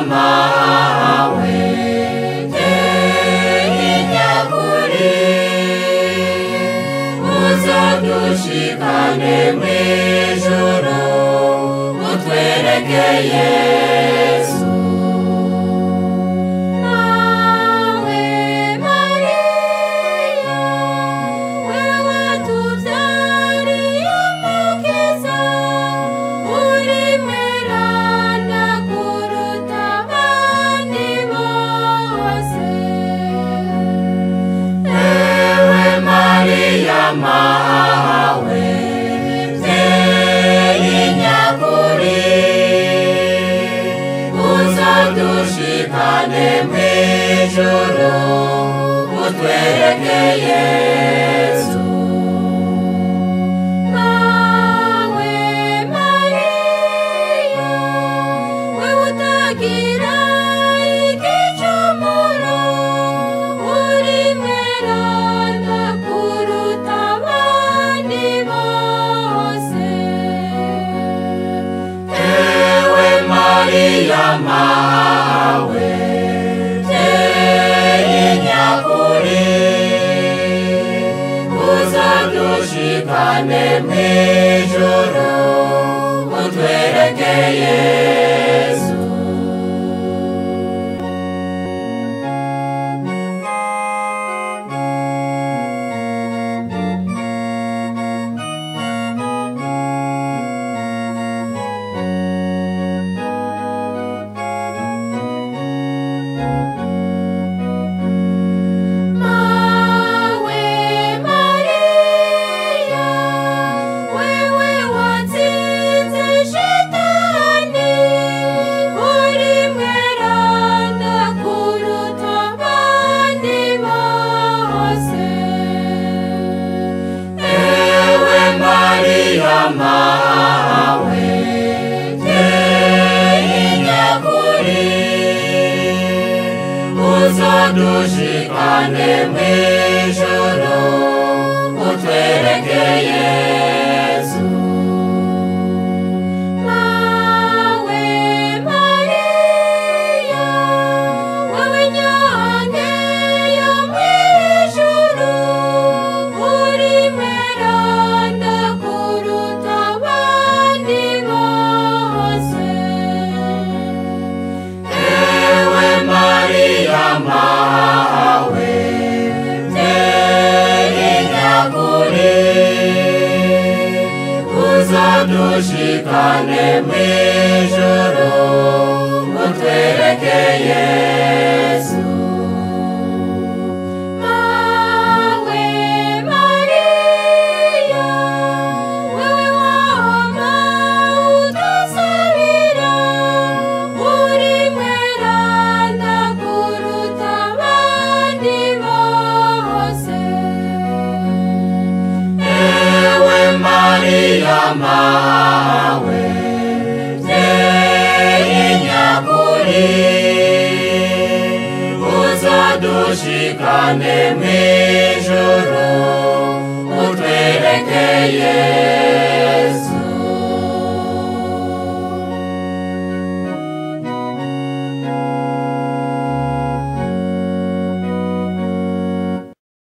Mawe mvyeyi nyakuri, uzodushikane mw'ijuru utwereke Yesu. Mawe Mariya, wewe tuvyariye Umukiza, uri mweranda kuruta abandi bose. Ewe Mariya mawe mvyeyi nyakuri, uzodushikane mw'ijuru utwereke Yesu. Mawe Mariya, wewe utagira igicumuro, uri mweranda kuruta abandi bose. Ewe Mariya mawe mvyeyi nyakuri, uzodushikane mw'ijuru utwereke Yesu. Mawe Mariya, wewe watsinze Shetani, uri mweranda kuruta abandi bose. Ewe Mariya mawe mvyeyi nyakuri, uzodushikane mw'ijuru utwereke Yesu. Mawe Mariya, wewe nyange yo mw'ijuru, uri mweranda kuruta abandi bose. Ewe Mariya mawe mvyeyi nyakuri, uzodushikane mw'ijuru utwereke Yesu. Mawe Mariya, wewe wama udusabira, uri mweranda kuruta abandi bose. Ewe Mariya mawe mvyeyi nyakuri, uzodushikane mw'ijuru utwereke Yesu.